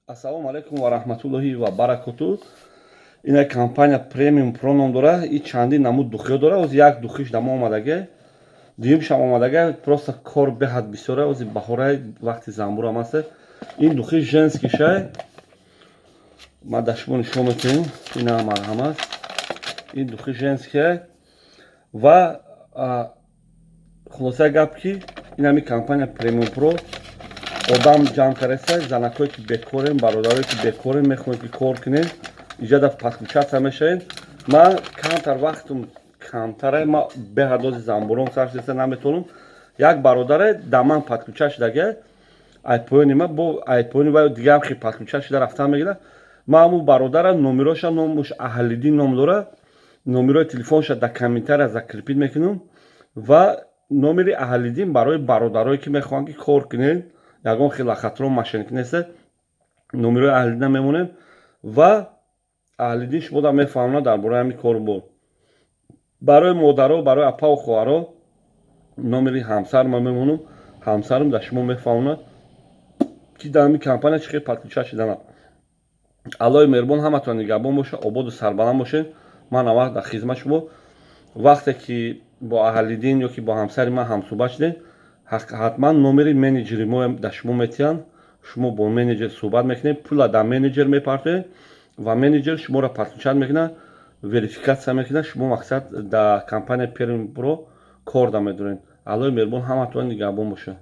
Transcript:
Ассалому алайкум ва раҳматуллоҳи ва баракоту. Ина компания Премиум Про ном дора. И чандин намуд духиё дора. Ози як духиш дамо омадаге, дуюмшам омадаге. Просто кор беҳад бисёра. Ози баҳорай, вақти замбурам аст. Ин духи женский шай, ма да шумо нишон метиҳем. Ина, марҳамат, ин духи женский. Ва хулосаи гап, ки ин ҳами компания Премиум Про одам ҷамъ кардаста. Занакое ки бекорем, бародарое ки бекорем, мехоҳем ки кор кунем, иҷода подключаться мешавем. Ман камтар вақтум камтара, ма беҳадози замбурон сар шидаста, наметавонам. Як бародаре да ман подключа шудага, айпоёни ма бо айпоёни ва дигаам хе подключа шуда рафтан мегирад. Ма ҳамун бародара номероша, номуш Аҳлиддин ном дора, номерои телефонша дар комментария закрепить мекунам ва номери Аҳлиддин барои бародарое ки мехоҳанд ки кор кунед, ягон хел хатро мошенник нест. Номерои Аҳлиддина мемонем ва Аҳлиддин шумо да мефаҳмонад дар бораи ҳамин корубор. Барои модаро, барои апаву хоҳаро номери ҳамсарма мемонам. Ҳамсарам дар шумо мефаҳмонад, ки дар ҳамин компания чӣ хел подключа шуданам. Аллоҳи меҳрубон ҳаматон нигаҳбон боша, ободу сарбаланд бошед. Ман аввал дар хизмат шумо. Вақте ки бо Аҳлиддин ё ки бо ҳамсари ман ҳамсӯҳбат шудед, ҳатман номери менеҷери мо дар шумо метиҳанд. Шумо бо менеҷер суҳбат мекунед, пула дар менеҷер мепартоед ва менеҷер шуморо подключать мекунад, верификация мекунад. Шумо, мақсад, дар компания Премиум Про кор да медоред. Аллоҳи меҳрубон ҳаматон нигаҳбон бошад.